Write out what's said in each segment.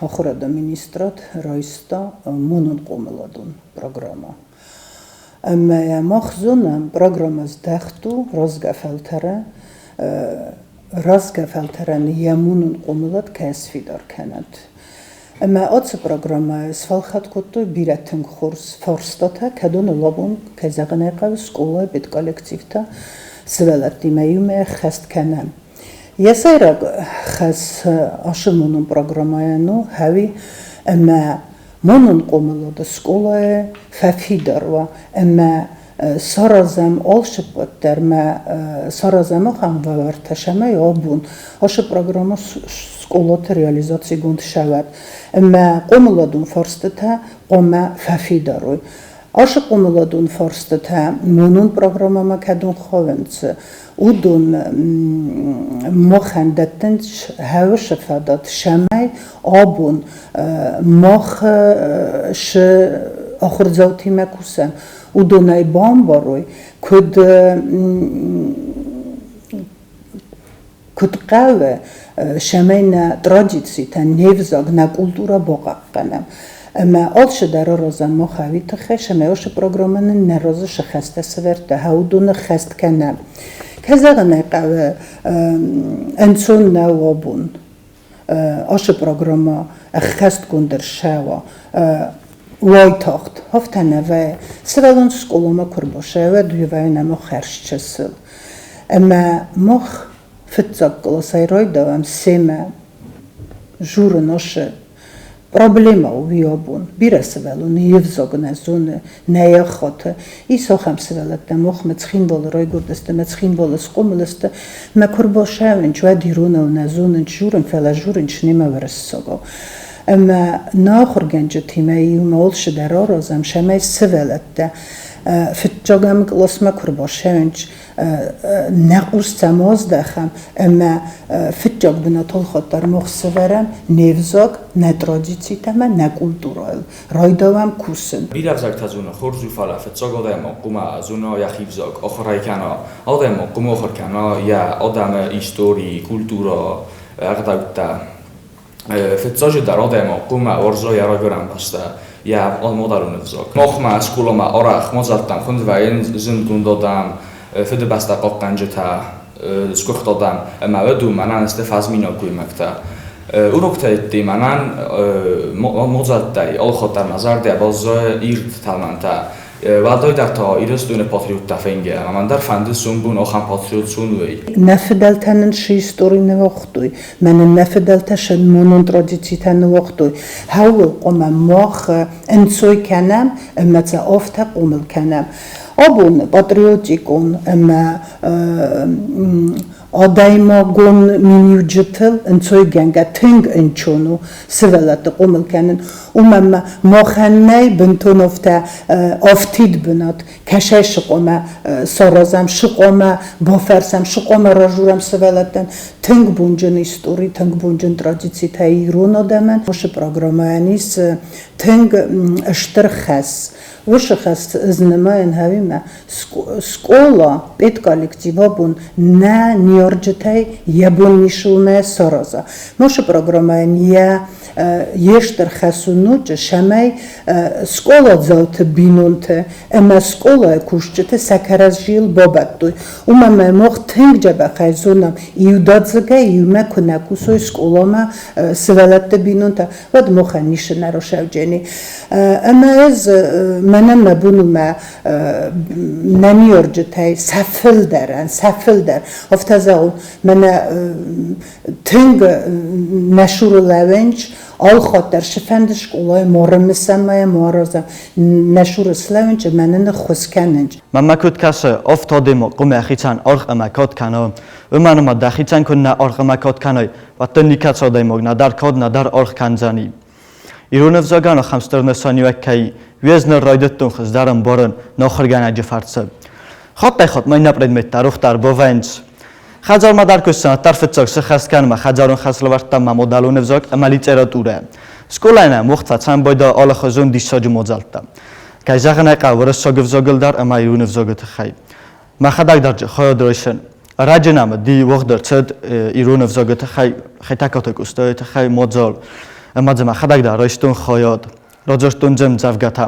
Ахуырады министрад райста монон хъомыладон программӕ. Ӕмӕ йӕ мах зонӕм, программӕ здӕхт у рӕзгӕ фӕлтӕрӕн йӕ монон хъомылад кӕй сфидар кӕнӕд. Ӕмӕ ацы программӕйы сфӕлхатт кодтой бирӕ тынг хорз фарстатӕ, кӕдоны абон, кӕй зӕгъын ӕй хъӕуы, скъолайы педколлективтӕ сывӕллӕттимӕ иумӕ ӕххӕст кӕнӕм. Йӕ сӕйраг хӕс ацы монон программӕйӕн у хӕуи ӕмӕ монон хъомылады скъолайы фӕфидар уа ӕмӕ саразӕм алцыппӕт дӕр мӕ саразӕм ахӕм уавӕртӕ, цӕмӕй абон ацы программӕ скъолаты реализацигонд цӕуӕд ӕмӕ хъомыладон фарстытӕ хъуамӕ фӕфидар уой. Ацы хъомыладон фарстытӕ монон программӕмӕ кӕдон хауынц, уыдон махӕн дӕттынц хӕуысы фадат, цӕмӕй абон мах цы ахуырдзаутимӕ кусӕм, уыдонӕй бамбарой, куыд хъӕуы, цӕмӕй нӕ традицитӕ, не взаг, нӕ культурӕ бахъахъхъӕнӕм. Ӕмӕ алцыдӕр аразӕм мах ӕви тыххӕй, цӕмӕй уыцы программӕ нын нӕ разы цы хӕстӕ сӕвӕрдта, уыдоны хӕст кӕнӕм. Кӕй зӕгъын ӕй хъӕуы, ӕнцон нӕу абон ацы программӕ ӕххӕстгонд ӕрцӕуа уайтагъд. Афтӕ нӕ вӕййы. Сывӕллон скъоламӕ куы рбацӕуа, уӕд уый вӕййы нӕма хӕрзчысыл. Ӕмӕ мах фыццаг къласӕй райдайӕм семӕ журын ацы проблемӕ у уый абон. Бирӕ сывӕллон йе взаг нӕ зоны, нӕ йӕ хаты. Ис ахӕм сывӕллӕттӕ, махмӕ Цхинвалы райгуырдысты, мӕ Цхинвалы схъомыл сты. Мӕ куы рбацӕуынц, уӕд иронау нӕ зонынц журын, фӕлӕ журынц немӕ уырыссагау. Ӕмӕ нӕ ахуыргӕнджытимӕ иумӕ алцыдӕр аразӕм, цӕмӕй сывӕллӕттӕ фыццагӕм къласмӕ куы рбацӕуынц, нӕ хъус сӕм аздӕхӕм ӕмӕ фыццаг бынатыл хатт мах сӕвӕрӕм не взаг, нӕ традицитӕ ӕмӕ нӕ культурӕйыл, райдайӕм кусын. Бирӕ ӕвзӕгтӕ зоны, хорз у, фӕлӕ фыццаг адӕймаг хъуамӕ зона йӕхи взаг, ахуыр ӕй кӕна. Адӕймаг хъуамӕ ахуыр кӕна йӕ адӕмы истори, культурӕ, ӕгъдӕуттӕ. Фыццаджыдӕр адӕймаг хъуамӕ уарза йӕ райгуырӕн бӕстӕ, йӕ мадӕлон ӕвзаг. Махмӕ скъоламӕ арӕх мадзӕлттӕм хуынд вӕййынц зындгонд адӕм, Фыдыбӕстӕ хъахъхъӕнджытӕ, сгуыхт адӕм, ӕмӕ уӕд у мӕнӕн сты фӕзминаг гоймӕгтӕ. Уроктӕ ӕдде мӕнӕн мадзӕлттӕй алыхатт дӕр мӕ зӕрдӕ баззайы ирд тӕлмӕнтӕ. Уӕлдайдӕр та Ирыстоны патриоттӕ фенгӕ, ӕмӕ мӕн дӕр фӕнды сомбон ахӕм патриот суын, уый. Нӕ фыдӕлтӕ нын цы истори ныуагътой, мӕнӕ нӕ фыдӕлтӕ цы монон традицитӕ ныуагътой, хӕуыл хъуамӕ мах ӕнцой кӕнӕм ӕмӕ сӕ афтӕ хъомыл кӕнӕм. Абон патриотикон ӕмӕ адӕймагон миниуджытыл ӕнцойгӕнгӕ тынг ӕнцон у сывӕллӕтты хъомыл кӕнын. Уымӕн ӕмӕ махӕн нӕй бынтон афтӕ афтид бынат, кӕсӕй цы хъуамӕ саразӕм, цы хъуамӕ бафӕрсӕм, цы хъуамӕ разурӕм сывӕллӕттӕн. Тынг бонджын истори, тынг бонджын традицитӕ ирон адӕмӕн. Уыцы программӕйӕн ис тынг стыр хӕс. Уыцы хӕс ӕз нымайын хӕуимӕ скъола, педколлектив абон нӕ ныййарджытӕй йӕ бон ницы у мӕ сараза. Уыцы программӕйӕн йӕ йе стыр хӕс у ноджы, цӕмӕй скъоладзауты бинонты ӕмӕ скъолайы кусджыты сӕ кӕрӕдзийыл бабӕттой. Уымӕн ӕмӕ мах тынг дзӕбӕхӕй зонӕм, иудадзыгӕй иумӕ куы нӕ кусой скъоламӕ сывӕллӕтты бинонтӕ, уӕд махӕн ницы нӕ рацӕудзӕни. Ӕмӕ ӕз мӕнӕн мӕ бон у мӕ нӕ ныййарджытӕй сӕ фылдӕрӕн, сӕ фылдӕр, афтӕ зӕгъон, мӕнӕ тынг нӕ цуры лӕууынц, алхатт дӕр цыфӕнды скъолайы ма рымысӕм ма ма аразӕм, нӕ цуры слӕууынц ӕмӕ нын ӕххуыс кӕнынц. Мӕнмӕ куыд кӕсы, афтӕ адӕймаг хъуамӕ хицӕн аргъ ӕмӕ кад кӕна. Уымӕн ӕмӕ дӕхицӕн куыннӕ аргъ ӕмӕ кад кӕнай, уӕд дын никӕцы адӕймаг нӕдӕр кад, нӕдӕр аргъ кӕндзӕни. Ирон ӕвзагӕн ахӕм стыр нысаниуӕг кӕй уе ӕз ныр райдыдтон хуыздӕр ӕмбарын нӕ ахуыргӕнӕджы фӕрцы. Хаттӕй-хатт ма иннӕ предметтӕ рохдӕр бавӕйынц. Хӕдзармӕ дӕр куы ссынаддӕр фыццаг цы хӕс кӕнынмӕ хӕдзарон хӕслӕвӕрдтӕ ӕмӕ мадӕлон ӕвзаг ӕмӕ литературӕ. Скъолайы нӕм уагъд фӕцӕн байда алыхуызон диссаджы мадзӕлттӕ. Кӕй зӕгъын ӕй хъӕуы, уырыссаг ӕвзагыл дӕр ӕмӕ ирон ӕвзагы тыххӕй. Мӕхӕдӕг дӕр хайад райсын. Ӕрӕджы нӕм ди уагъд ӕрцыд ирон ӕвзагы тыххӕй Хетӕгкаты Къостайы тыххӕй мадзал. Ӕмӕ дзы мӕхӕдӕг дӕр райстон хайад. Радзырдтон дзы ӕмдзӕвгӕтӕ.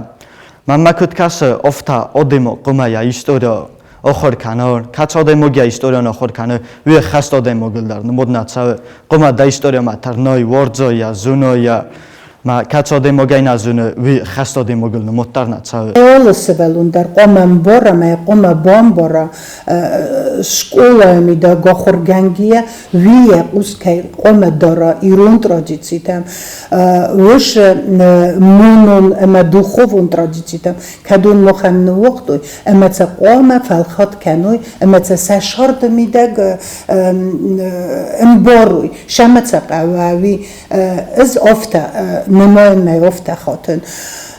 Мӕнмӕ куыд кӕсы, афтӕ адӕмы хъуамӕ йӕ истори ахуыр кӕна. Кӕцы адӕймаг йӕ историйӕн ахуыр кӕны, уый ӕххӕст адӕймагыл дӕр нымад нӕ цӕуы. Хъуамӕ дӕ историмӕ тырнай, уарзай йӕ, зонай йӕ. Мӕ кӕцы адӕймагӕй нӕ зоны, уый ӕххӕст адӕймагыл нымад дӕр нӕ цӕуы. Алы сывӕллон дӕр хъуамӕ ӕмбара ӕмӕ хъуамӕ бамбара, скъолайы мидӕг ахуыргӕнгӕйӕ уый йӕ хъус кӕй хъуамӕ дара ирон традицитӕм, уыцы монон ӕмӕ духовон традицитӕм, кӕдон махӕн ныууагътой, ӕмӕ сӕ хъуамӕ фӕлхат кӕной ӕмӕ сӕ сӕ царды мидӕг ӕмбарой, сӕмӕ сӕ хъӕуы ӕви ӕз афтӕ нымайын, мӕ афтӕ хатын.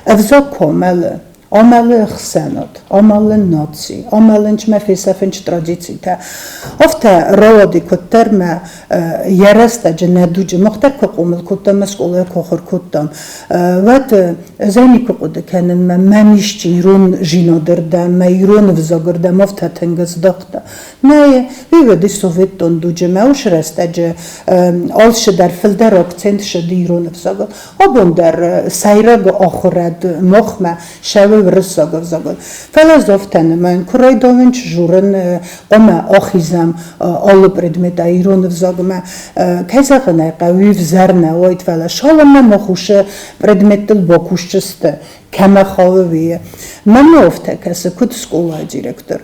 Ӕвзаг куы амӕлы, амӕлы ӕхсӕнад, амӕлы наци, амӕлынч мӕ фесӕфынч традицитӕ. Афтӕ рауади куыддӕр мӕ йӕ рӕстӕджы нӕ дуджы мах дӕр куы хъомыл кодтам, мӕ скъолайы куы ахуыр кодтам, уӕд ӕз ӕй никуы хъуыды кӕнын, мӕ мӕн исчи ирон зинадырдӕм, мӕ ирон ӕвзагырдӕм афтӕ тынг ыздӕхта. Нӕ, уый уыди советтон дуджы, мӕ уыцы рӕстӕджы алцыдӕр фылдӕр акцент ссыди ирон ӕвзагыл. Абон дӕр сӕйраг ахуырад махмӕ цӕуы уырыссаг ӕвзагыл. Фӕлӕ ӕз афтӕ нымайын, куы райдайын дзурын, хъуамӕ ахизӕм алы предметӕй ирон ӕвзагмӕ. Кӕй зӕгъын ӕй хъӕуы, уый ӕвзӕр нӕ уаид, фӕлӕ цалынмӕ мах уыцы предметтыл бакусдзысты, кӕмӕ хауы, уый. Мӕнмӕ афтӕ кӕсы, куыд скъолайы директор.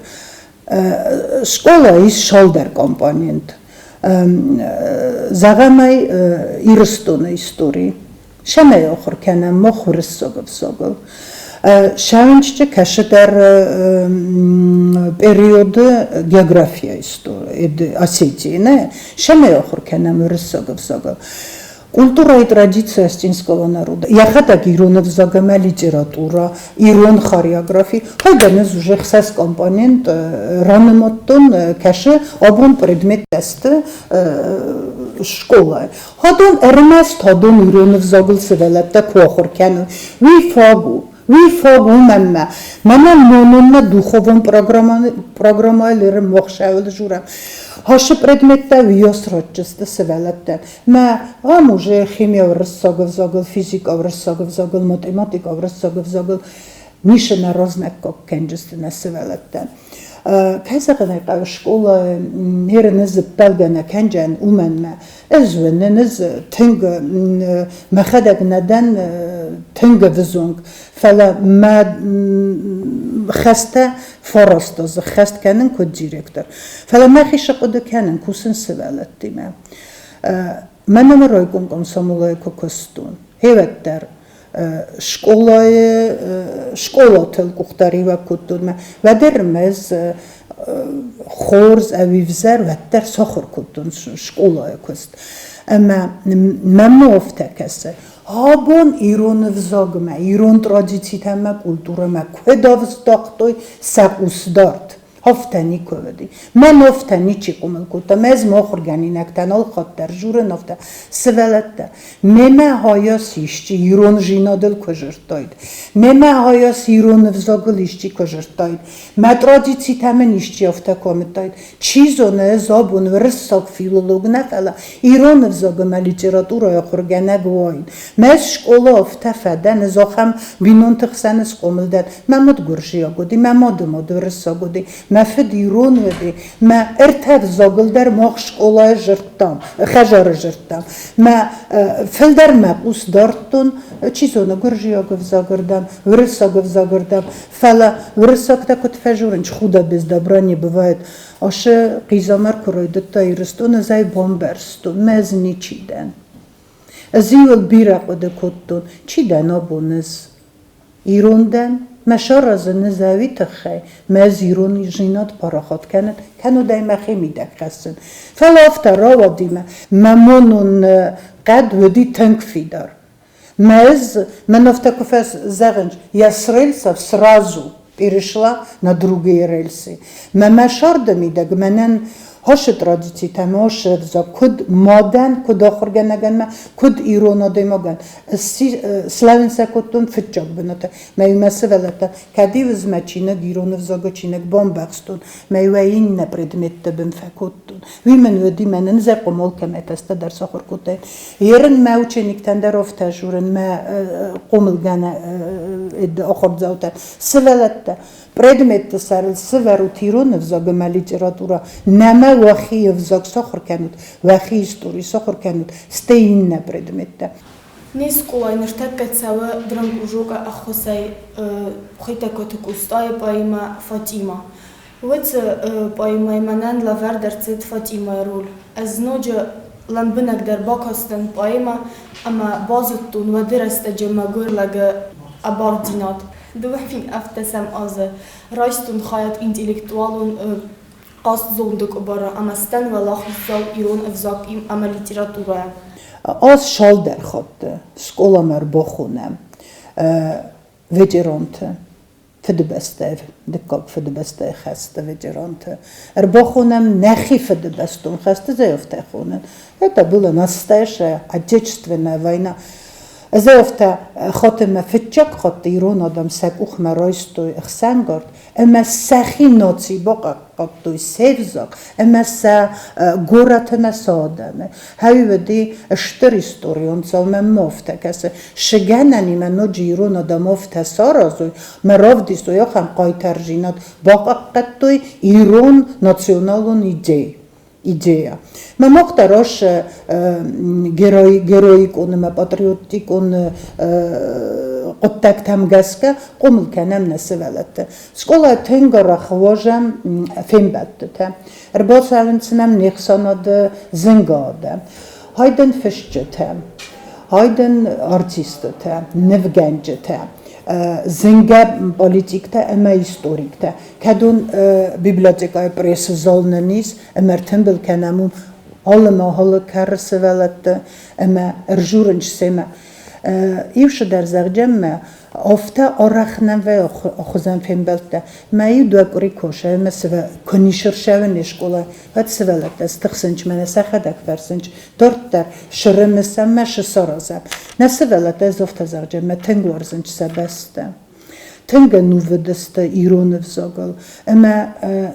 Скъола ис цалдӕр компонент. Зӕгъӕм ӕй, Ирыстоны истори. Цӕмӕй ахуыр кӕнӕм мах уырыссаг ӕвзагыл. Сӕвӕнчы кӕцыдӕр периоды география истори Осетии, нӕ? Цӕмӕй ахуыр кӕнӕм уырыссаг ӕвзагыл. Культура и традиция осетинского народа. Йӕхӕдӕг ирон ӕвзаг ӕмӕ литературӕ, ирон хореографи. Хайдӕн уже хсӕз компонент ранымадтон, кӕсы абон предметтӕ сты скъолайы. Хадон ӕрмӕст хадон ирон ӕвзагыл сывӕллӕттӕ куы ахуыр кӕной, уый фаг у. Уый фаг у мӕнмӕ. Мӕнӕн мононмӕ духовон программӕйыл ӕрмахсӕвыл журӕм. Ацы предметтӕ уыйас ратджысты сывӕллӕттӕн. Мӕ ам уже химия уырыссаг ӕвзагыл, физикӕ уырыссаг ӕвзагыл, математикӕ уырыссаг ӕвзагыл ницы нӕ разнаггаг кӕнджысты нӕ сывӕллӕттӕн. Кӕй зӕгъын ӕй хъӕуы, скъолайы нерыны зыппӕлгӕ нӕ кӕнджӕн, уымӕн мӕ ӕз уынын, ӕз тынг мӕхӕдӕг нӕ дӕн тынг ӕвзонг, фӕлӕ мӕ хӕстӕ фӕраста дзы хӕст кӕнын куыд директор. Фӕлӕ мӕхи схъуыды кӕнын, кусын сывӕллӕттимӕ. Мӕнӕ мӕ райком комсомолӕй куы куыстон, хевӕддӕр скъолайы скъолатыл къухдариуӕг кодтон мӕ уӕддӕр ӕз хорз ӕви взӕр, уӕддӕр сахуыр кодтон скъолайы куыст. Ӕмӕ мӕм афтӕ кӕсы, абон ирон ӕвзагмӕ, ирон традицитӕ ӕмӕ культурӕмӕ куыд ӕвздӕхтой сӕ хъусдард, Афтӕ никуы уыди. Мӕн афтӕ ничи хъомыл кодта. Мӕ ӕз мӕ ахуыргӕнинӕгтӕн алхатт дӕр дзурын афтӕ: Сывӕллӕттӕ, мемӕ хайас исчи ирон зинадыл куы дзырдтаид, мемӕ хайас ирон ӕвзагыл исчи куы дзырдтаид, мӕ традицитӕ мын исчи афтӕ куы амыдтаид, чи зоны, ӕз абон уырыссаг филолог нӕ, фӕлӕ ирон ӕвзаг ӕмӕ литературӕйы ахуыргӕнӕг уаин. Мӕ скъола афтӕ фӕдӕн, ӕз ахӕм бинонты хсӕн схъомыл дӕн. Мӕ мад гуырдзиаг уыди, мӕ мады мад уырыссаг уыди, мӕ фыд ирон уыди, мӕ ӕртӕ взагыл дӕр мах скъолайы зыдтам, хӕдзары зыдтам. Мӕ фылдӕр мӕ хъус дардтон, чи зоны, гуырдзиаг ӕвзагырдӕм, уырыссаг ӕвзагырдӕм, фӕлӕ уырыссӕгтӕ куыд фӕзурынц, худо без добра не бывает. Ацы хъизӕмар куы райдыдта Ирыстоны, ӕз ӕй бамбӕрстон, мӕ ӕз ничи дӕн. Ӕз-иу ыл бирӕ хъуыды кодтон, чи дӕн абон ӕз? Ирон дӕн, мӕ саразын ӕз ӕви тыххӕй, мӕ ӕз ирон зинад парахат кӕнын, кӕннод ӕй мӕхи мидӕг хӕссын. Фӕлӕ афтӕ рауади мӕ, мӕ монон хъӕд уыди тынг фидар. Мӕ ӕз, мӕн афтӕ куы фӕзӕгъынц, я с рельсов сразу перешла на другие рельсы. Мӕ мӕ сӕрды мидӕг мӕнӕн Хосы традицитӕ ӕмӕ хосы ӕвзаг куыд мадӕн, куыд ахуыргӕнӕгӕн ма, куыд ирон адӕймагӕн слӕууын сӕ кодтон фыццаг бынаты. Мӕ иумӕ сывӕллӕттӕ, кӕд-иу ӕз мӕ чиныг, ирон ӕвзагы чиныг бамбӕхстон, мӕ иу ӕй иннӕ предметты бын фӕкодтон. Уый мын уыди, мӕнӕн зӕркъуымол кӕмӕй фӕстӕдӕр сахуыр кодтаин. Ерын мӕ учениктӕн дӕр афтӕ журын, мӕ хъомылгӕнӕг ахуырдзаутӕн. Сывӕллӕттӕ, предметты сӕрыл сывӕрут ирон ӕвзаг ӕмӕ литературӕ, нӕма уӕхи ӕвзаг сахуыр кӕнут, уӕхи истори сахуыр кӕнут, стӕй иннӕ предметтӕ. Не скъолайы ныртӕккӕ цӕуы драмкъужокы ӕххуысӕй Хетӕгкаты Къостайы поэмӕ «Фатима». Уыцы поэмӕйы мӕнӕн лӕвӕрд ӕрцыд Фатимӕйы роль. Ӕз ноджы лӕмбынӕгдӕр бакастӕн поэмӕ ӕмӕ базыдтон уӕды рӕстӕджы мӕгуыр лӕгы ӕбардзинад. 2007 азы райстон хайад интеллектуалон хъазт-зонды къуыбары ӕмӕ сдӕн уӕлахиздзау ирон ӕвзаг ӕмӕ литературӕйӕ. Аз цалдӕр хатты скъоламӕ ӕрбахонӕм ветеранты, Фыдыбӕстӕйы, дыккаг Фыдыбӕстӕйы хӕсты ветеранты. Ӕрбахонӕм нӕхи Фыдыбӕстон хӕсты заявтӕ хонын. Это была настоящая отечественная война. Заявтӕ хатымӕ фыццаг хатт ирон адӕм сӕ къухмӕ райстой ӕхсӕнгард ӕмӕ сӕхи наци бахъахъхъӕдтой се взаг ӕмӕ сӕ горӕт ӕмӕ сӕ адӕмы. Хӕй уыди стыр историон цау мӕм афтӕ кӕсы. Шыгӕнӕнимӕ ноджы ирон адӕм афтӕ саразой, мӕ равдисой ахӕм хъайтардзинад, бахъахъхъӕдтой ирон националон идей. Идея. Мӕ мах дӕр ас героикон ӕмӕ патриотикон хъуыддӕгтӕм гӕсгӕ хъомыл кӕнӕм нӕ сывӕллӕтты. Скъолайы тынг арӕх уазӕм фембӕлдтытӕ. Ӕрбацӕуынц нӕм не хсӕнады зынгӕ адӕм. Хайдӕн фысджытӕ, хайдӕн артисттӕ, нывгӕнджытӕ, зынгӕ политиктӕ ӕмӕ историктӕ. Кӕдон библиотекӕйы прессы зал нын ис, ӕмӕ ӕртымбыл кӕнӕм уым алы мӕ алы кары сывӕллӕтты ӕмӕ ӕржурынч семӕ. Иу цыдӕр зӕгъджӕн мӕ афтӕ арӕх нӕм вӕййы хуызӕн фембӕлдтӕ. Мӕ иу дыууӕ къуыри кусы ӕмӕ куы не сырсӕуы не скъола, уӕд сывӕллӕттӕ стыхсынч мӕнӕ сӕхӕдӕг фӕрсынч, дарддӕр сырымысӕм мӕ сысаразӕм. Нӕ сывӕллӕттӕ ӕз афтӕ зӕгъджӕн мӕ тынг уарзынч сӕ бӕстӕ. Тынг ӕнувыд сты ирон ӕвзагыл. Ӕмӕ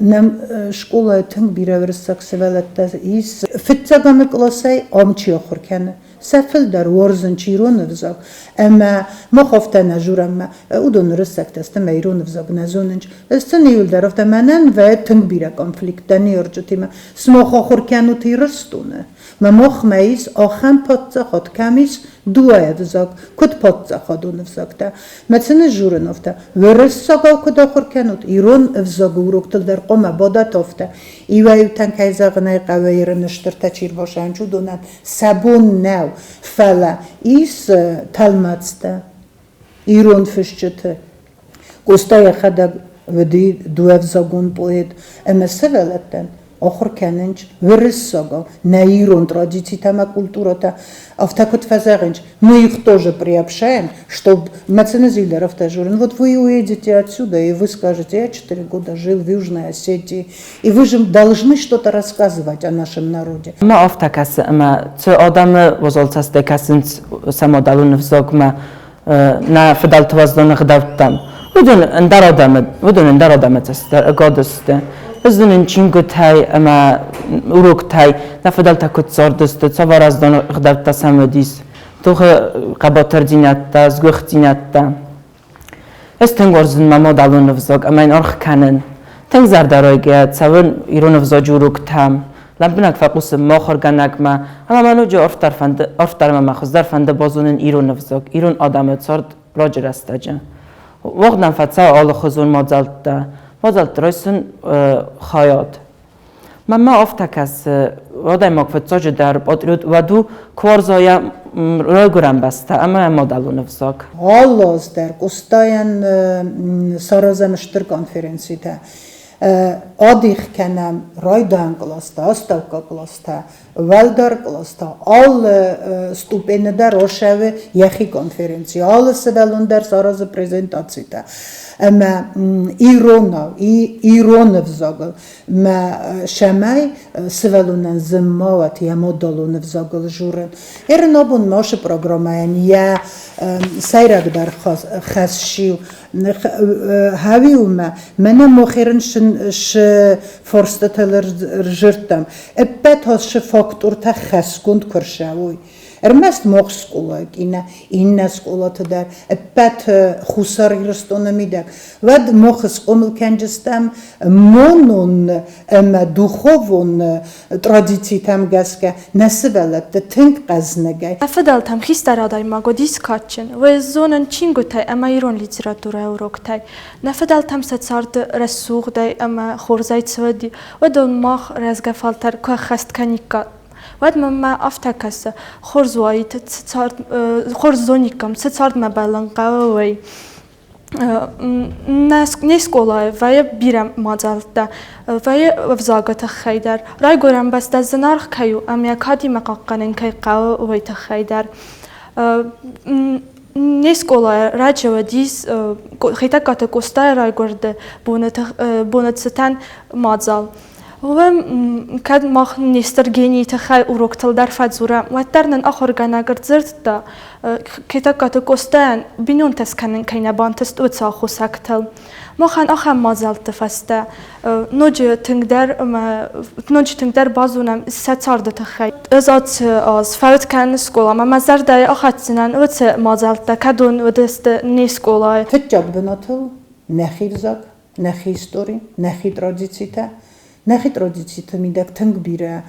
нӕм скъолайы тынг бирӕ уырыссаг сывӕллӕттӕ ис. Фыццӕгӕмы къласӕй ам чи ахуыр кӕны, сӕ фылдӕр уарзынц ирон ӕвзаг. Ӕмӕ мах афтӕ нӕ дзурӕм, уыдон уырыссӕгтӕ сты ӕмӕ ирон ӕвзаг нӕ зонынц. Ӕз сын иуылдӕр афтӕ мӕнӕн вӕййы тынг бирӕ конфликттӕ ныййарджытимӕ. Сымах ахуыр кӕнут Ирыстоны. Мӕ махмӕ ис ахӕм паддзахад, кӕм ис дыууӕ ӕвзаг, куыд паддзахадон ӕвзӕгтӕ. Мӕ цы ныззурын афтӕ, уырыссагау куыд ахуыр кӕнут, ирон ӕвзагы уроктыл дӕр хъуамӕ бадат афтӕ. Иуӕй-иутӕн, кӕй зӕгъын ӕй хъӕуы, ирыны стыртӕ чи рбасайынц, уыдонӕн сӕ бон нӕу, фӕлӕ ис тӕлмацтӕ ирон фысджыты. Къоста йӕхӕдӕг уыди дыууӕвзагон поэт ӕмӕ сывӕллӕттӕн ахуыр кӕнынц уырыссагау, нӕ ирон традицитӕ ӕмӕ культурӕтӕ. Афтӕ куыд фӕзӕгъынц, мы их тоже приобщаем, чтобы Мациназиль афтӕ журин, вот вы уедете отсюда, и вы скажете, я 4 года жил в Южной Осетии, и вы же должны что-то рассказывать о нашем народе. Мӕ афтӕ кӕсы, ӕмӕ цы адӕмы уазал цӕстӕй кӕсынц сӕ мадӕлон ӕвзагмӕ, нӕ фыдӕлты уӕздан ӕгъдӕуттӕм, уыдон ӕндӕр адӕмы, уыдон ӕндӕр адӕмы цӕстӕй ӕгад сты. Ӕз нын чингуытӕй ӕмӕ уроктӕй нӕ фыдӕлтӕ куыд цардысты, цавӕр уӕздан ӕгъдӕуттӕ сӕм уыдис, тохы хъӕбатырдзинӕдтӕ, сгуыхтдзинӕдтӕ. Ӕз тынг уарзын мӕ мадӕлон ӕвзаг ӕмӕ йын аргъ кӕнын. Тынг зӕрдӕрайгӕ цӕуын ирон ӕвзаджы уроктӕм. Лӕмбынӕг фӕхъусын мӕ ахуыргӕнӕгмӕ ӕмӕ мӕ ноджы арфдӕр фӕнды, арфдӕр ӕмӕ мӕ хуыздӕр фӕнды базонын ирон ӕвзаг, ирон адӕмы цард раджы рӕстӕджы. Уагъд нӕм фӕцӕуы алыхуызон мадзӕлттӕ. Мадзӕлтты райсын хайад. Мӕнмӕ афтӕ кӕсы, адӕймаг фыццаджыдӕр патриот уӕд у, куы уарза йӕ райгуырӕн бӕстӕ ӕмӕ йӕ мадӕлон ӕвзаг. Алы аз дӕр Къостайӕн саразӕм стыр конференцитӕ. Адих кӕнӕм райдайӕн къластӕ, астӕуккаг къластӕ, уӕлдӕр къластӕ. Алы ступены дӕр ацӕуы йӕхи конференци, алы сывӕллон дӕр саразы презентацитӕ. Ӕмӕ иронау, ирон ӕвзагыл мӕ цӕмӕй сывӕллонӕн зын ма уӕд йӕ мадӕлон ӕвзагыл дзурын. Ерын абон машы программӕйӕн йӕ сӕйрагдӕр хӕс сси хауи уымӕ, мӕнӕ мохерын шы фарстытыл ӕрзырдтам. Ӕппӕт ацы фактортӕ хӕсгонд куы рцӕуой, Ӕрмӕст мах скъола, иннӕ иннӕ скъолаты дӕр, ӕппӕт Хуссар Ирыстоны мидӕг. Уӕд мах схъомыл кӕнджыстӕм монон ӕмӕ духовон традицитӕм гӕсгӕ нӕ сывӕллӕтты тынг хъӕзныгӕй. Нӕ фыдӕлтӕм хистӕр адӕймаг уыдис кадджын, уый зонын чингуытӕй ӕмӕ ирон литературӕйы уроктӕй. Нӕ фыдӕлтӕм сӕ царды рӕсугъдӕй ӕмӕ хорзӕй цы уыди, уыдон мах рӕзгӕ фӕлтӕр куы ӕххӕст кӕниккам, уӕд мӕнмӕ афтӕ кӕсы, хорз уаид, цы цард, хорз зониккам, цы цардмӕ бӕллын хъӕуы, уый. Не скъолайы вӕййы бирӕ мадзӕлттӕ, вӕййы ӕвзагы тыххӕй дӕр, райгуырӕн бӕстӕ зынаргъ кӕй у ӕмӕ йӕ кадимӕ хъахъхъӕнын кӕй хъӕуы, уый тыххӕй дӕр. Не скъолайы раджы уыдис Хетӕгкаты Къостайы райгуырды боны цытӕн мадзал. Уым кӕд мах не стыр генийы тыххӕй уроктыл дӕр фӕдзурӕм, уӕддӕр нын ахуыргӕнӕг ӕрдзырдта, Хетӕгкаты Къостайӕн бинонтӕ скӕнын кӕй нӕ бантыст, уыцы аххосӕгтыл. Махӕн ахӕм мадзӕлтты фӕстӕ ноджы тынгдӕр ӕмӕ ноджы тынгдӕр базонӕм сӕ царды тыххӕй. Ӕз ацы аз фӕуд кӕнын скъоламӕ, мӕ зӕрдӕйы ахӕцдзынӕн уыцы мадзӕлттӕ, кӕдон уыдысты не скъолайы. Фыццаг бынатыл нӕхи взаг, нӕхи истори, нӕхи традицитӕ. Нӕхи традициты мидӕг тынг бирӕ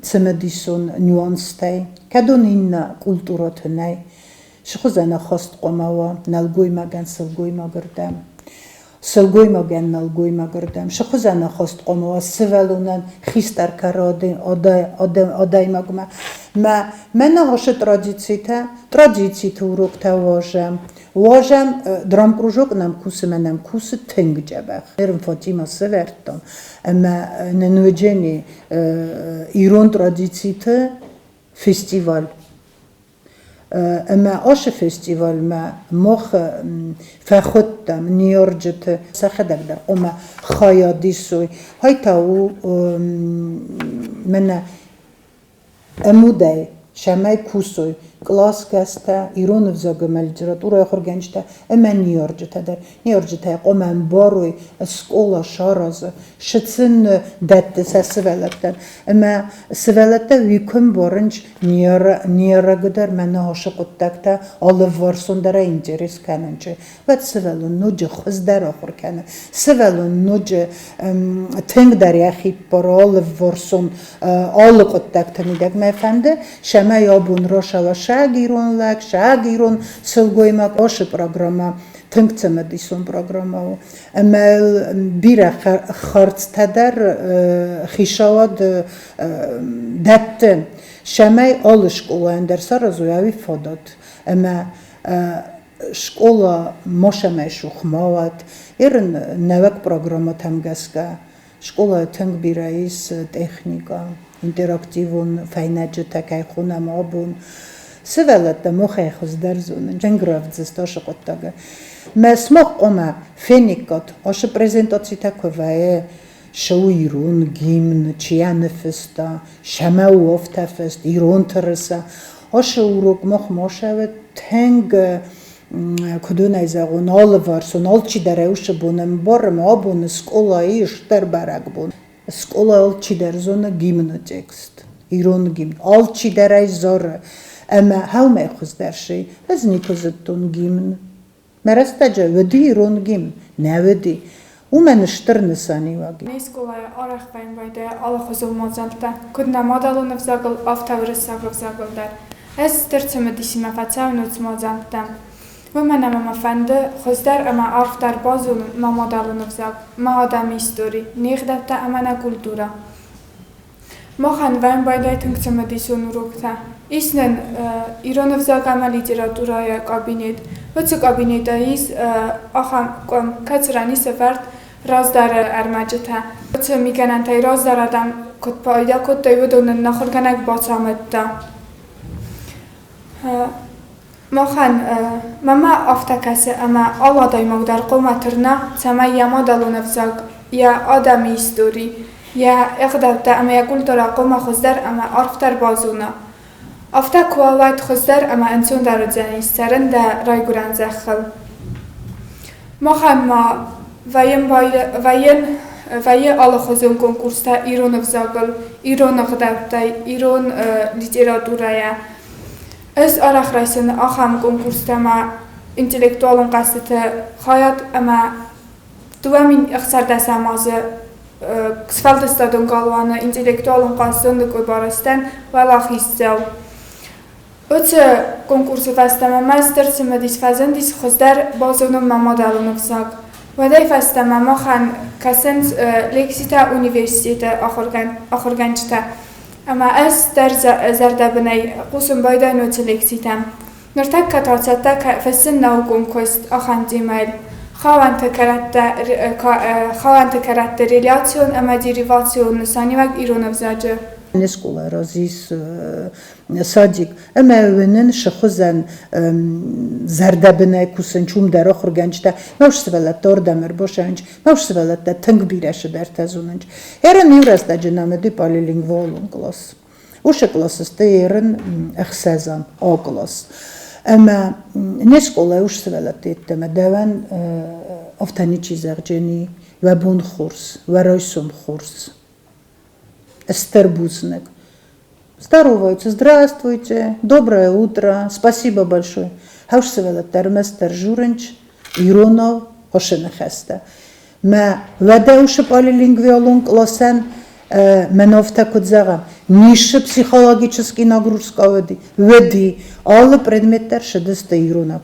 цымыдисон нюанстӕй, кӕдон иннӕ культурӕты нӕй. Сыхуызӕн ӕххӕст хъуамӕ уа нӕлгоймагӕн сылгоймагырдӕм, сылгоймагӕн нӕлгоймагырдӕм, сыхуызӕн ӕххӕст хъуамӕ уа сывӕллонӕн хистӕр кары адӕймагмӕ. Мӕ мӕнӕ ацы традицитӕ, традициты уроктӕ уарзӕм. Уарзӕм драмкружок нӕм кусы мӕ нӕм кусы тынг дзӕбӕх. Ерын Фатимӕ сӕвӕрдтон ӕмӕ нын уыджени ирон традициты фестиваль. Ӕмӕ ацы фестивальмӕ мах фӕхуыдтам ныййарджыты сӕхӕдӕг дӕр хъуамӕ хайад исой. Хай та у мӕнӕ ӕмудӕй, цӕмӕй кусой къласгӕстӕ, ирон ӕвзаг ӕмӕ литературӕйы ахуыргӕнджытӕ ӕмӕ ныййарджытӕ дӕр. Ныййарджытӕ хъуамӕ ӕмбарой, скъола саразы, цы сын дӕтты сӕ сывӕллӕттӕн. Ӕмӕ сывӕллӕттӕ уый куы ӕмбарынц, ныййарӕгы дӕр мӕнӕ ацы хъуыддӕгтӕ алыварсон дӕр интерес кӕнынц. Уӕд сывӕллон ноджы хуыздӕр ахуыр кӕны, сывӕллон ноджы тынгдӕр йӕхи ппары алыварсон алы хъуыддӕгты мидӕг. Мӕ фӕнды, цӕмӕй абон рацӕуа саг ирон лӕг, саг ирон сылгоймаг. Ацы программӕ тынг цымыдисон программӕ у. Ӕмӕ йыл бирӕ хӕрдзтӕ дӕр хицауад дӕтты, цӕмӕй алы скъолайӕн дӕр саразой ӕви фадат. Ӕмӕ скъола мосӕмӕй цух ма уӕд. Ерын нӕуӕг программӕтӕм гӕсгӕ скъолайы тынг бирӕ ис техникӕ, интерактивон фӕйнӕджытӕ кӕй хонӕм абон. Сывӕллӕттӕ махӕй хуыздӕр зонынц, тынг рӕвдз сты ацы хъуыддагы. Мӕ сымах хъуамӕ фениккат, ацы презентацитӕ куы вӕййы, цы у ирон гимн, чи йӕ ныффыста, цӕмӕ у афтӕ фыст, ирон тырыса. Ацы урок мах ма тынг куыд уын ӕй зӕгъон, алыварсон, алчидӕр ӕй уыцы бон ӕмбары, ӕмӕ абоны скъолайы стыр бӕрӕгбон. Скъола алчидӕр зоны гимны текст, ирон гимн. Алчидӕр ӕй зары. Ӕмӕ хӕумӕй хуыздӕр сы, ӕз никуы зыдтон гимн. Мӕ рӕстӕджы уыди ирон гимн, нӕ уыди. Уымӕн стыр нысаниуӕг. Не скъолайы арӕх вӕййын байдайы алыхуызон мадзӕлттӕ, куыд нӕ мадӕлон ӕвзагыл, афтӕ уырыссаг ӕвзагыл дӕр. Ӕз стыр цымыдисимӕ фӕцӕуын уыцы мадзӕлттӕм. Уымӕн ӕмӕ мӕ фӕнды хуыздӕр ӕмӕ арфдӕр базонын мӕ мадӕлон ӕвзаг, мӕ адӕмы истори, не гъдӕуттӕ ӕмӕ нӕ культурӕ. Махӕн вӕййын байдайы тынг цымыдисон уроктӕ. Ис нын ирон ӕвзаг ӕмӕ литературӕйы кабинет. Уыцы кабинеты ис ахӕм къуым, кӕцыран ис ӕвӕрд раздӕры ӕрмӕджытӕ. Уыцы мигӕнӕнтӕй раздӕр адӕм куыд пайда кодтой, уыдон нын ахуыргӕнӕг бацамыдта. Махӕн мӕмӕ афтӕ кӕсы, ӕмӕ алы адӕймаг дӕр хъуамӕ тырна, цӕмӕй йӕ мадӕлон ӕвзаг, йӕ адӕмы истори, йӕ ӕгъдӕуттӕ ӕмӕ йӕ культурӕ хъуамӕ хуыздӕр ӕмӕ арфдӕр базона. Афтӕ куы уа, уӕд хуыздӕр ӕмӕ ӕнцондӕр уыдзӕнис цӕрын дӕ райгуырӕн зӕххыл. Махӕн ма вӕййы алыхуызон конкурстӕ ирон ӕвзагыл, ирон ӕгъдӕуттӕй, ирон литературӕйӕ. Ӕз арӕх райсын ахӕм конкурстӕ ӕмӕ интеллектуалон хъӕзтыты хайад ӕмӕ 2016 азы сфӕлдыстадон галуаны интеллектуалон хъазт Зондыкъой барастӕн уӕлахиздзау. Уыцы конкурсы фӕстӕмӕ мӕ стыр цымыдис фӕзындис хуыздӕр базонын мӕ мадӕлон ӕвзаг. Уӕдӕй фӕстӕмӕ махӕн кӕсынц лекцитӕ университеты ахуыргӕнджытӕ. Ӕмӕ ӕз дӕр зӕрдӕбынӕй хъусын байдайын уыцы лекцитӕм. Ныртӕккӕ та цӕттӕ фыссын наукон куыст ахӕм темӕйыл: Хауӕнты кӕрӕтты реляцион ӕмӕ деривацион нысаниуӕг ирон ӕвзаджы. Не скъола разис садик ӕмӕ уынын сыхуызӕн зӕрдӕбынӕй кусын чум дӕр ахуыргӕнджытӕ мӕ сывӕллӕттӕ ардӕм ӕрбасӕуынц, мӕ сывӕллӕттӕ тынг бирӕ цыдӕртӕ зонынц. Ерын иу рӕстӕджы нӕм уыди полилингвалон кълас. Уыцы къласы сты ерын ӕхсӕзӕм А кълас. Ӕмӕ не скъолайы ус сывӕллӕтты йеддӕмӕ дӕуӕн афтӕ ничи зӕгъджени, уӕ бон хорз, уӕ райсом хорз. Стыр бузныг. Здороваются, здравствуйте, доброе утро, спасибо большое. Хӕс сывӕллӕттӕ ӕрмӕстдӕр журынч, иронау хъуысы ныхӕстӕ. Мӕ уӕдӕ уыцы полилингвиалон къласӕн мӕн афтӕ куыд зӕгъӕм, ницы психологический нагрузка уыди, уыди, алы предмет дӕр сыдысты иронау.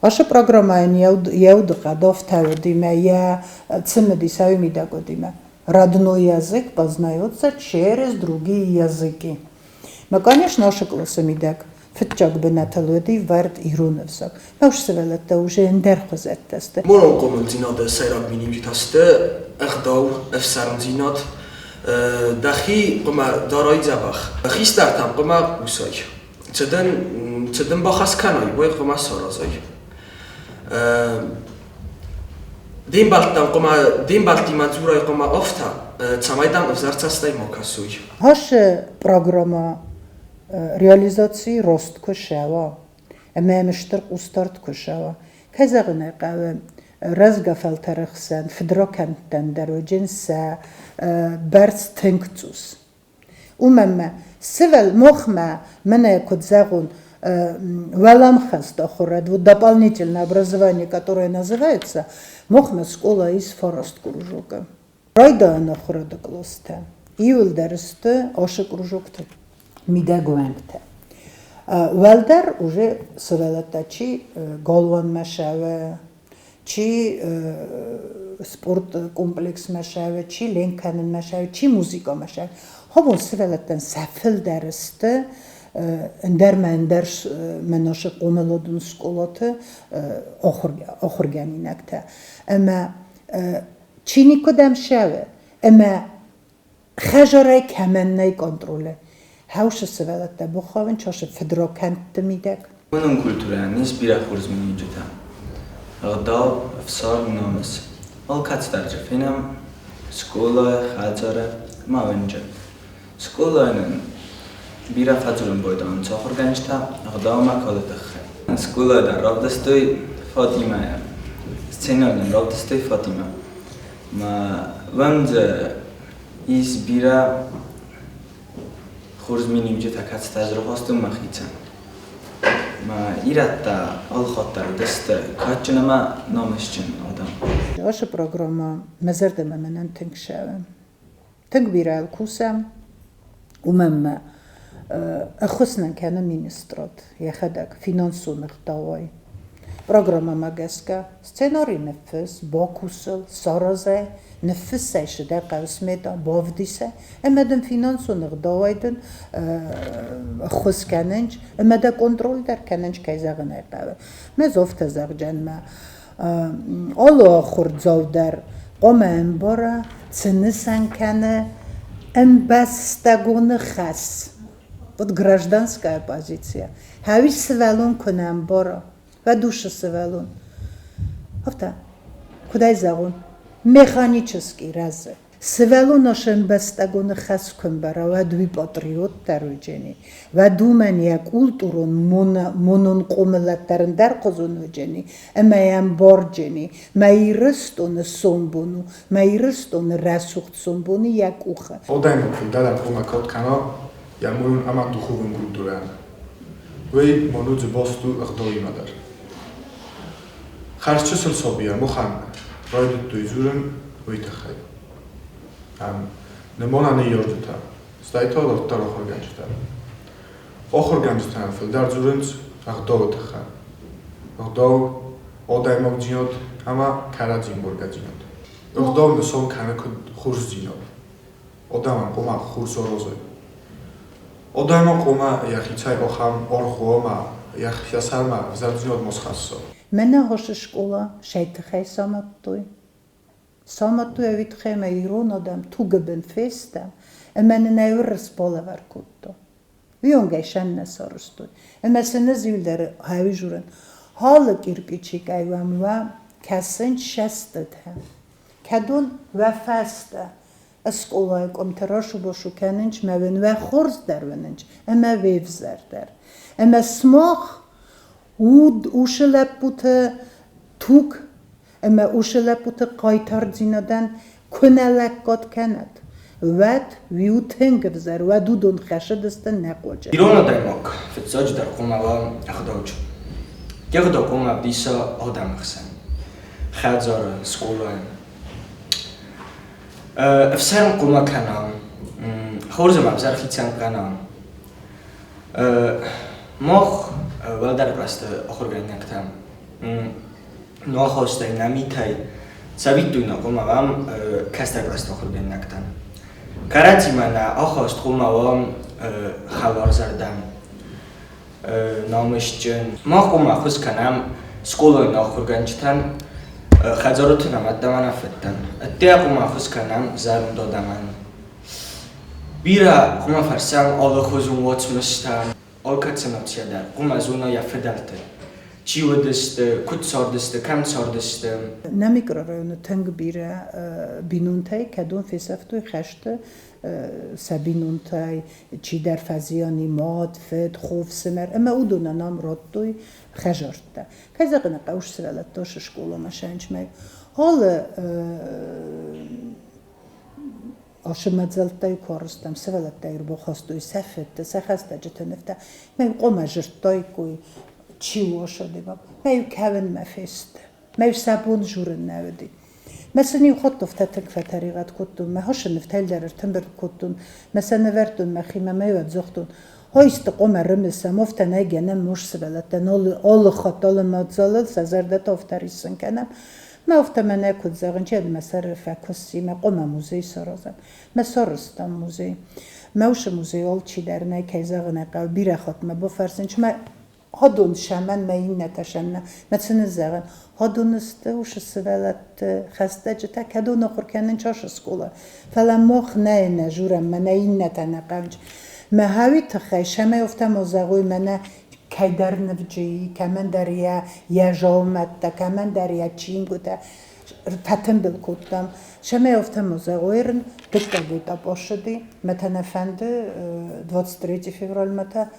Ацы программӕйӕн йӕ удыхъӕд афтӕ уыди мӕ йӕ цымыдисӕй мидӕг уыди мӕ родной язык познается через другие языки. Мӕ, конечно, ацы къласы мидӕг фыццаг бынатыл уыди вӕрд ирон ӕвзаг. Мӕ сывӕллӕттӕ уже ӕндӕр хуызӕттӕ сты. Монон хъомылдзинады сӕйраг миниуджытӕ сты ӕгъдау, ӕфсармдзинад, дӕхи хъуамӕ дарай дзӕбӕх, хистӕртӕм хъуамӕ хъусай. Цы дын бахӕс кӕной, уый хъуамӕ саразай. Де мбӕлттӕм хъуамӕ де мбӕлттимӕ дзурай хъуамӕ афтӕ, цӕмӕй дӕм ӕвзӕр цӕстӕй ма кӕсой. Ацы программӕ реализаци рост куы сӕуа ӕмӕ йӕм стыр хъусдард куы сӕуа, кӕй зӕгъын ӕй хъӕуы, рӕзгӕ фӕлтӕры хсӕн фыдракӕндтӕн дӕр уыджын сӕ бӕрц тынг цъус. Уымӕн мӕ сывӕл мохмӕ мӕнӕ куыд зӕгъон, уӕлӕмхӕст ахуырад, вот дополнительное образование, которое называется, мохмӕ скъола ис фараст кружока. Райдайӕн ахуырады къластӕ иуылдӕр сты ацы кружокты мидӕг уӕнгтӕ. Уӕлдӕр уже сывӕллӕттӕ чи галуанмӕ сӕвӕ, чи спорт комплексмӕ сӕвӕ, чи ленк кӕнынмӕ сӕвӕ, чи музыкамӕ сӕвӕ. Хабон сывӕллӕттӕн сӕ фылдӕр сты ӕндӕр мӕ ӕндӕр мӕ хъомыладон скъолаты ахуыргӕнинӕгтӕ. Ӕмӕ чи никуыдӕм сӕвы, ӕмӕ хӕзарӕй кӕмӕн нӕй контролы. Хӕусы сывӕллӕттӕ бухавын часы фыдракӕндты мидӕг. Уынын культурӕйӕн ис бирӕ хорз миниуджытӕ. Ӕгъдау, ӕфсарм, намыс. Алкӕцыдӕр дзы фенӕм скъолайы, хӕдзары ӕмӕ уынджы. Скъолайы нын бирӕ фӕдзурын байдайынц ахуыргӕнджытӕ ӕгъдау ӕмӕ кады тыххӕй. Скъолайы дӕр равдыстой Фатимӕйы. Сценӕйы нын равдыстой Фатимӕ. Мӕ уӕм дзы ис бирӕ хорз миниуджытӕ, кӕцытӕ ӕз рахастон мӕхицӕн. Мӕ ирӕттӕ алыхатт дӕр уыдысты кадджын ӕмӕ намысджын адӕм. Ацы программӕ мӕ зӕрдӕмӕ мӕнӕн тынг цӕуы. Тынг бирӕ йыл кусӕм, уымӕн мӕ ӕххуыс нын кӕны министрад йӕхӕдӕг финансон ӕгъдауӕй. Программӕмӕ гӕсгӕ сценарий ныффыс, бакус ыл, саразай, ныффыссай цы дӕ хъӕуы смета, бавдисай, ӕмӕ дын финансон ӕгъдауӕй дын ӕххуыс кӕнынц ӕмӕ дӕ контроль дӕр кӕнынц, кӕй зӕгъын ӕй хъӕуы. Мӕ афтӕ зӕгъдзӕн мӕ алы ахуырдзау дӕр хъуамӕ ӕмбара, цы нысан кӕны ӕмбӕстагоны хӕс. Вот гражданская позиция. Хӕуи сывӕллон куы нӕ ӕмбара, уӕд усы сывӕллон. Афтӕ, куыд ӕй зӕгъон, механически рӕзы. Сывӕллон ас ӕмбӕстагоны хӕс куы ӕмбара, уӕд уый патриот дӕр уыдзӕни, уӕд уымӕн йӕ культурон, монон хъомылад дӕр ӕндӕрхуызон уыдзӕни ӕмӕ йӕм барджыни, мӕ Ирыстоны сомбон у, мӕ Ирыстоны рӕсугъд сомбоны йӕ къухы. Адӕмы фылдӕр ӕрхъуыма код кӕна йӕ монон ӕмӕ духовон культурӕйӕн. Уый монудзы баст у ӕгъдауимӕ дӕр. Хӕрзчысыл сабийӕ махӕн райдыдтой дзурын уый тыххӕй. Нӕ мӕнӕ ныййарджытӕ, стӕй та дарддӕр ахуыргӕнджытӕ. Ахуыргӕнджытӕн фылдӕр дзурынц ӕгъдауы тыххӕй. Ӕгъдау, адӕймагдзинад ӕмӕ кӕрӕдзимбаргӕдзинад. Ӕгъдау нысан кӕны куыд хорздзинад. Адӕмӕн хъуамӕ хорз аразой. Адӕмӕн хъуамӕ йӕхицӕй ахӕм аргъ уа ӕмӕ йӕ сӕрмӕ ӕвзӕрдзинад ма схӕсса. Мӕнӕ хосы скъола сӕ тыхӕй самадтой. Самадтой ӕви тыхӕй ӕмӕ ирон адӕм тугы бын фестӕм, ӕмӕ нын ӕй уырыс балӕвар кодта. Уыйонгӕй сӕм нӕ сарӕзтой. Ӕмӕ сын ӕз иуылдӕр хӕуи журын. Халы кирпичикӕй уӕм уӕ кӕсын сӕстытӕ. Кӕдон уӕ фӕстӕ скъолайы къуымты расу-басу кӕнынч мӕ уын уӕ хорз дӕр уынынч ӕмӕ уе взӕр дӕр. Ӕмӕ сымах уд усы лӕппуты туг ӕмӕ усы лӕппуты хъайтардзинадӕн куы нӕ лӕггад кӕнат, уӕд уиу тынг ӕвзӕр, уӕд уыдон хӕсыдысты нӕ хъуаджы. Ирон адӕймаг фыццаджыдӕр хъуамӕ уа ӕгъдауджын. Йе гъдау хъуамӕ ӕвдиса адӕмы хсӕн, хӕдзары, скъолайы. Ӕфсӕрм хъуамӕ кӕна, хорз ӕмӕ ӕвзӕр хицӕн кӕна. Мах уӕлдӕр кълӕсты ахуыргӕнинӕгтӕ нуахастӕй, нӕ митӕй цӕвиттойнаг хъуамӕ уӕм кӕстӕр кълӕсты ахуыргӕнинӕгтӕн. Кӕрӕдзимӕ нӕ ахаст хъуамӕ уӕм хӕларзӕрдӕ, намысджын. Мах хъуамӕ ӕххуыс кӕнӕм скъолайы нӕ ахуыргӕнджытӕн, хӕдзары нӕ мӕдтӕ ӕмӕ нӕ фыдтӕн. Ӕддейӕ хъуамӕ ӕххуыс кӕнӕм зӕронд адӕмӕн. Бирӕ хъуамӕ фӕрсӕм алыхуызон уацмыстӕ, алкӕцы нацийӕ дӕр хъуамӕ зона йӕ фыдӕлты. Чи уыдысты, куыд цардысты, кӕм цардысты. Нӕ микрорайоны тынг бирӕ бинонтӕй кӕдон фесӕфтой хӕсты сӕ бинонтӕй, чидӕр фӕзиани мад, фыд, хо, фсымӕр ӕмӕ уыдонӕн ам радтой хӕзӕрттӕ. Кӕй зӕгъын ӕй хъӕуы, сывӕллӕттӕ скъоламӕ сӕнчмӕ. Алы Ашы мадзӕлттӕй куы арызтам, сывӕллӕттӕ ӕрбахастой сӕ фыдты, сӕ хӕстӕджыты нывтӕ. Мӕ къуымӕ зырдтаиккой, чи у ашы адӕймаг. Мӕ-иу кӕуынмӕ фесты. Мӕ-иу сӕ бон журын нӕ уыди. Мӕ сын-иу хатт афтӕ тынг фӕтӕригъӕд кодтон, мӕ хосы нывтӕ дӕр ӕртымбырд кодтон, мӕ сӕ нывӕрдтон мӕхимӕ, мӕ-иу ӕдзухдон. Хойсты къуым ӕрымысӕм, афтӕ нӕ гӕнӕн мус сывӕллӕттӕн алы хатт, алы мадзалыл сӕ зӕрдӕтӕ афтӕ риссын кӕнӕм. Мӕ афтӕ мӕнӕ куыд зӕгъын, чи мӕ сӕры фӕкуысси, мӕ къуымӕ музей саразӕм. Мӕ сарӕзтам музей. Мӕ усы музей алчидӕр нӕй, кӕй зӕгъын ӕй хъӕуы, бирӕ хатт мӕ бафӕрсынч, мӕ Ходон сӕмӕн мӕ иннӕтӕ сӕннӕ. Мӕ цы ныззӕгъын, ходон сты усы сывӕллӕтты хӕстӕджытӕ, кӕдон ахуыр кӕнын часы скъола. Фӕлӕ мах нӕ нӕ журӕм, мӕнӕ иннӕтӕ нӕ хъӕуынч. Мӕ хауи тыххӕй сӕмӕй афтӕ ма зӕгъой, мӕнӕ кӕйдӕр нывджыи, кӕмӕндӕр йӕ йӕ дзаумӕттӕ, кӕмӕндӕр йӕ чингуытӕ фӕтымбыл кодтам. Сӕмӕй афтӕ ма зӕгъой, дыккаг этап ӕссыди, мӕ та нӕ фӕнды 23 февралмӕ та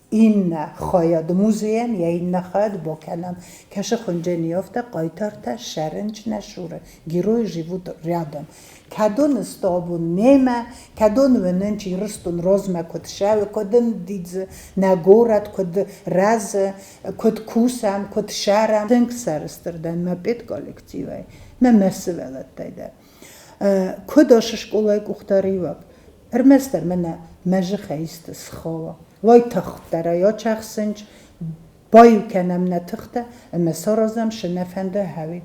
иннӕ хайад музейӕн йӕ иннӕ хайад бакӕнӕм. Кӕсы хуынджын афтӕ хъайтартӕ сӕрынч нӕ суры. Герои живут рядом. Кӕдон сты абон немӕ, кӕдон уынынч Ирыстон размӕ куыд сӕуы, куыд ӕндидзы, нӕ горӕт куыд рӕзы, куыд кусӕм, куыд сӕрӕм. Тынг сӕрыстыр дӕн мӕ педколлективӕй, мӕ мӕ сывӕллӕттӕй дӕр. Куыд ашы скъолайы къухдариуӕг, ӕрмӕстдӕр мӕнӕ мӕ зыхӕй исты схауа. Уайтагъддӕр ӕй ачахсынч, баиу кӕнӕм нӕ тыхтӕ ӕмӕ саразӕм, шы нӕ фӕнды, хӕуи.